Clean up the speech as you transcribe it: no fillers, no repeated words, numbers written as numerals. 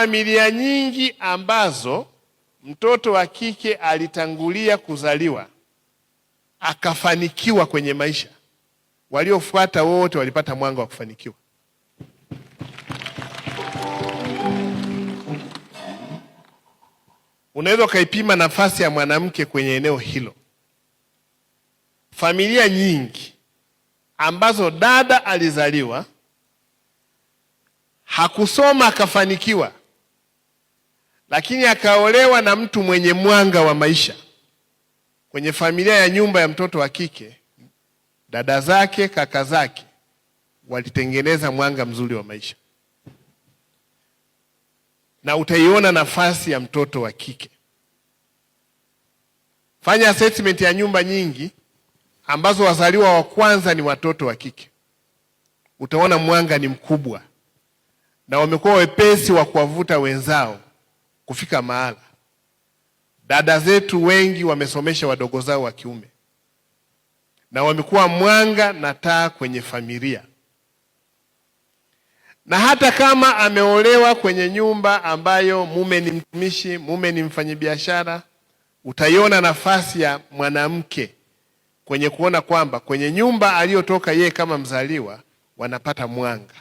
Familia nyingi ambazo mtoto wa kike alitangulia kuzaliwa akafanikiwa kwenye maisha, waliofuata wote walipata mwanga wa kufanikiwa. Unaweza ukaipima nafasi ya mwanamke kwenye eneo hilo. Familia nyingi ambazo dada alizaliwa hakusoma akafanikiwa, lakini akaolewa na mtu mwenye mwanga wa maisha. Kwenye familia ya nyumba ya mtoto wa kike, dada zake, kaka zake walitengeneza mwanga mzuri wa maisha, na utaiona nafasi ya mtoto wa kike. Fanya assessment ya nyumba nyingi ambazo wazaliwa wa kwanza ni watoto wa kike, utaona mwanga ni mkubwa na wamekuwa wepesi wa kuwavuta wenzao kufika mahala. Dada zetu wengi wamesomesha wadogo zao wa kiume na wamekuwa mwanga na taa kwenye familia, na hata kama ameolewa kwenye nyumba ambayo mume ni mtumishi, mume ni mfanyabiashara, utaiona nafasi ya mwanamke kwenye kuona kwamba kwenye nyumba aliyotoka yeye kama mzaliwa wanapata mwanga.